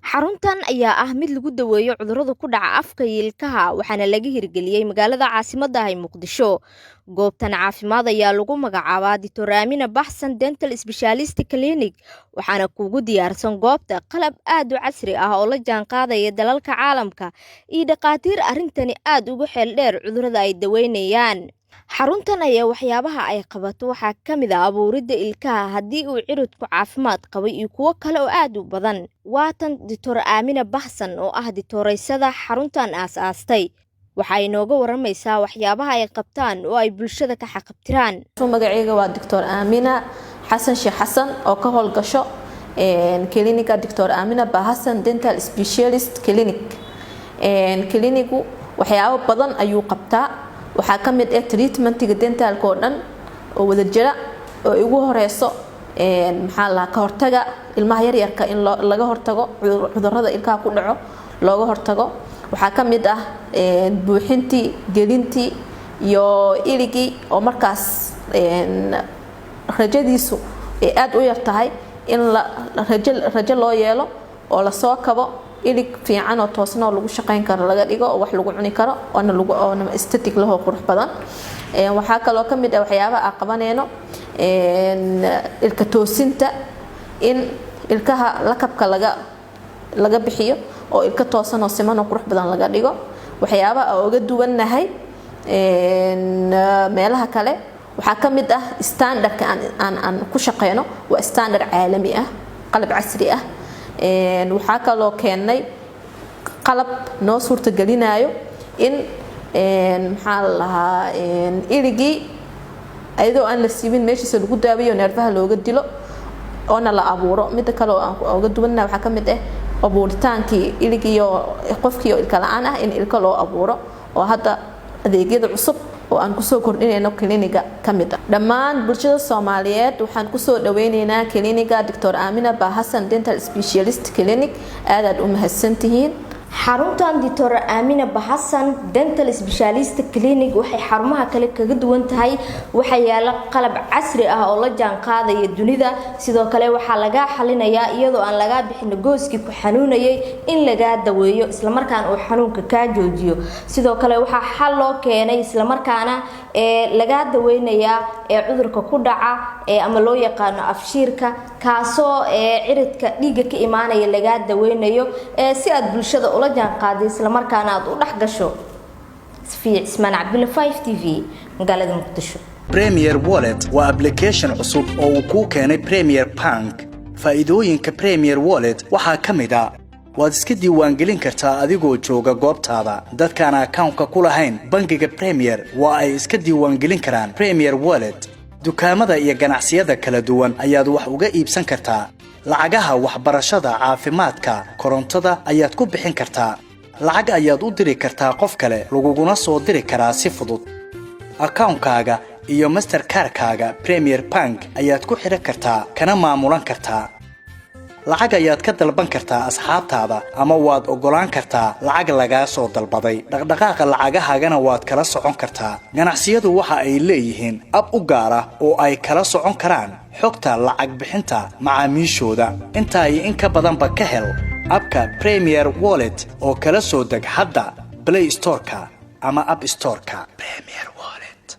Xaruntan ayaa ah mid lagu daweeyo cudurrada ku dhaca afka iyo ilkaha, waxaana laga hirgeliyey magaalada caasimadda ah ee Muqdisho. Goobtan caafimaad ayaa lagu magacaabaa Doctor Aamina Baxsan Dental Specialist Clinic, waxaana kugu diyaarsan goobta qalab aad u casri ah oo la jaanqaadaya dalalka caalamka iyo dhakhaatiir arrintani aad ugu xeel dheer cudurrada ay daweynayaan. Xaruntan ayaa waxyaabaha ay qabato waxaa ka mid ah abuuridda ilkaha haddii uu ciridku caafimaad qabay iyo kuwo kale oo aad u badan. Waatan Doctor Aamina Baxsan oo ah dictooraysada xaruntan aas-aastay. Waxa inooga waramaysaa waxyaabaha ay qabtaan oo ay bulshada ka xaqabtiraan. Magacayga waa Doctor Aamina Xasan Sheekh Xasan oo ka howlgasho cliniga Doctor Aamina Bahasan Dental Specialist Clinic. Clinigu waxyaabo badan ayuu qabtaa. Waxaa ka mid ah treatmentiga dentalka oo dhan oo wada jira, oo ugu horeyso, maxaa la, ka hortaga ilmaha yaryarka, in laga hortago cudurada ilkaha ku dhaco looga hortago. Waxaa ka mid ah buuxintii, gelintii iyo iligii oo markaas rajadiisu ay aada u yar tahay in rajo loo yeelo oo lasoo kabo, ilig fiican oo toosna oo lagu shaqeyn karo laga dhigo, oo wax lagu cuni karo, oona lagu oona aesthetic lahoo qurux badan. Waxaa kaloo ka mid ah waxyaabaha aan qabaneyno ilka toosinta, in ilkaha lakabka laga bixiyo oo ilka toosan oo siman oo qurux badan laga dhigo. Waxyaabaha aan uga duwannahay meelaha kale waxaa ka mid ah standardka aan ku shaqeyno waa standard caalami ah, qalab casri ah. Waxaa kaloo keennay qalab noo suurtagelinayo in, maxaa la lahaa, iligii ayadoo aan la siibin meeshiisa lagu daaweeyo, neerfaha looga dilo oona la abuuro. Midda kale oo aan uga duwannahay waxaa ka mid ah abuuritaankii iligiyo qofkii oo ilka la-aan ah in ilka loo abuuro, oo hadda adeegyada cusub oo aan kusoo kordhinayno cliniga ka mid ah. Dhammaan bulshada Soomaaliyeed waxaan kusoo dhaweyneynaa cliniga Doctor Aamina Bahasan Dental Specialist Clinic. Aadaad u mahadsantihiin. Xaruntan Doctor Aamina Baxasan Dental Specialist Clinic waxay xarumaha kale kaga duwan tahay waxaa yaala qalab casri ah oo la jaan qaadaya dunida. Sidoo kale waxaa lagaa xalinayaa iyadoo aan lagaa bixin gooskii ku xanuunayay in lagaa daweeyo, islamarkaana uu xanuunka kaa joojiyo. Sidoo kale waxaa xal loo keenay, islamarkaana ee lagaa daweynayaa ee cudurka ku dhaca ee ama loo yaqaano afshiirka, kaasoo ee ciridka dhiigga ka imaanaya lagaa daweynayo, ee si aad bulshada ula jaanqaaday, islamarkaana aad u dhex gasho. Safiya Cismaan Cabdulle, 5 TV, magaalada Muqdisho. Premier Wallet waa application cusub oo uu kuu keenay Premier Bank. Faa'iidooyinka Premier Wallet waxaa ka mid ah waad iska diiwaangelin kartaa adigoo jooga goobtaada. Dadkaan akawnka ku lahayn bangiga Premier waa ay iska diiwaangelin karaan Premier Wallet. Dukaamada iyo ganacsiyada kala duwan ayaad wax uga iibsan kartaa. Lacagaha waxbarashada, caafimaadka, korontada ayaad ku bixin kartaa. Lacag ayaad u diri kartaa qof kale, laguguna soo diri karaa si fudud. Akawnkaaga iyo Mastercardkaaga Premier Bank ayaad ku xidhan kartaa, kana maamulan kartaa. Lacag ayaad ka dalban kartaa asxaabtaada ama waad oggolaan kartaa lacag lagaa soo dalbaday. Dhaqdhaqaaqa lacagahaagana waad kala socon kartaa. Ganacsiyadu waxa ay leeyihiin app u gaar ah oo ay kala socon karaan xogta lacag bixinta macaamiishooda. Intaa iyo in ka badanba ka hel appka Premier Wallet oo kala soo deg hadda Play Storeka ama App Storeka. Premier Wallet.